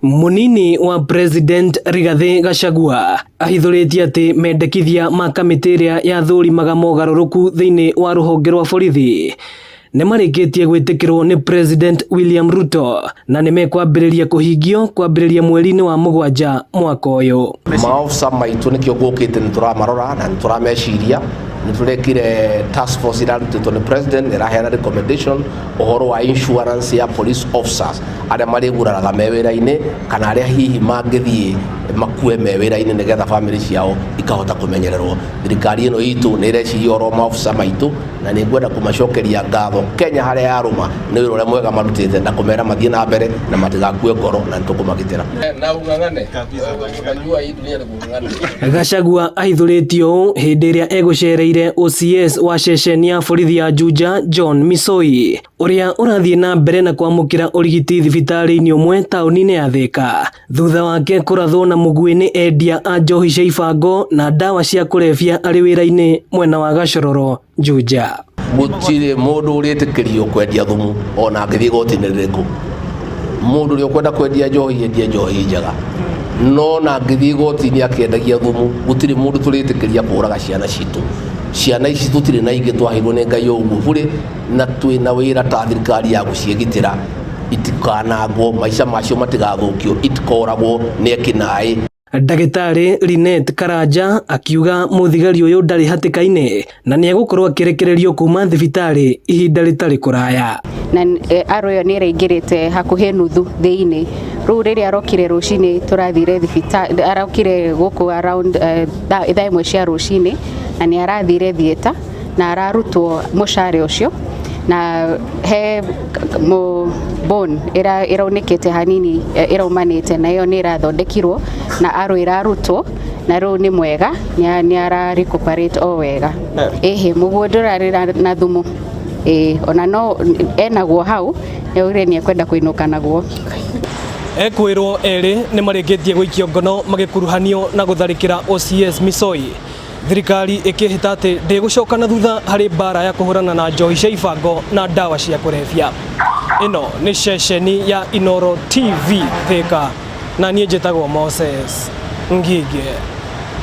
Mũnini wa President Rigathĩ Gachagua ahithũrĩtie atĩ mendekithia ma kamĩtĩ ĩrĩa yathũrimaga mogarũrũku thĩinĩ wa rũhonge rwa borithi nĩ marĩkĩtie gwĩtĩkĩrwo nĩ President William Ruto na nĩ mekwambĩrĩria kũhingio kwambĩrĩria mweri-inĩ wa 7 mwaka ũyũ. Maofisa maitũ nĩkĩo ngũkĩte, nĩ tũramarora na nĩ tũrameciria. Nĩ tũrekire task force irarutĩtwo nĩ president, nĩ ĩraheana recommendation ũhoro wa insurance ya police officers arĩa marĩguraraga me wĩra-inĩ kana arĩa hihi mangĩthiĩ makue me wĩra-inĩ, nĩgetha family ciao ikahota kũmenyererwo. Thirikari ĩno itũ nĩ ĩreciria ũhoro wa maofisa maitũ, na nĩ ngwenda kũmacokeria ngatho Kenya harĩa yarũma nĩ wĩra ũrĩa mwega marutĩte, na kũmera mathiĩ na mbere na matigakue ngoro, na nĩ tũkũmagitĩra. Na ung'ang'ane. Unajua hii dunia ni kung'ang'ana. Gachagua ahithũrĩtie ũũ hĩndĩ ĩrĩa egũcereire OCS wa ceceni ya borithi ya Juja, John Misoi, ũrĩa ũrathiĩ na mbere na kwamũkĩra ũrigiti thibitarĩ-inĩ ũmwe taũni-inĩ ya Thika thutha wake kũrathwo na mũguĩ nĩ endia a njohi cia ibango na ndawa cia kũrebia arĩ wĩra-inĩ mwena wa Gachororo, Juja. Gũtirĩ mũndũ ũrĩtĩkĩrio kwendia thumu ona angĩthiĩ igoti-inĩ rĩrĩkũ. Mũndũ ũrĩa ũkwenda kwendia njohi, endie njohi njega, no na angĩthiĩ igoti-inĩ akĩendagia thumu, gũtirĩ mũndũ tũrĩtĩkĩria kũraga ciana citũ. Ciana ici tũtirĩ na ingĩ, twaheirwo nĩ Ngai o ũguo burĩ, na twĩna wĩra ta thirikari ya gũciĩgitĩra itikanangwo, maica macio matigathũkio, itikoragwo nĩ ekinaĩ. Ndagĩtarĩ Linet Karanja akiuga mũthigari ũyũ ndarĩ hatĩka-inĩ na nĩ egũkorwo akĩrekererio kuma thibitarĩ ihinda rĩtarĩ kũraya. Na arrow ĩyo nĩ ĩraingĩrĩte hakuhĩ nuthu thĩinĩ. Rĩu rĩrĩa arokire rũcinĩ, tũrathire thibitarĩ, arokire gũkũ around thaa 1 cia rũcinĩ, na nĩ arathire theatre na ararutwo mũcare ũcio, na he mo bone ĩraunĩkĩte hanini, ĩraumanĩte na ĩyo nĩ ĩrathondekirwo na arrow ĩrarutwo, na rĩu nĩ mwega, nĩ ara recuperate o wega. Ĩhĩ, mũguo ndũrarĩ na thumu. Ĩĩ, ona no enaguo hau, nĩaugire nĩ ekwenda kũinũka naguo. Ekwĩrwo erĩ nĩ marĩkĩtie gũikio ngono magĩkuruhanio na gũtharĩkĩra OCS Misoi. Thirikari ĩkĩhĩta atĩ ndĩgũcoka na thutha harĩ mbara ya kũhũrana na njohi cia ibango na ndawa cia kũrebia. Ĩno nĩ ceceni ya Inoro TV Thika, na niĩ njĩtagwo Moses Ngige.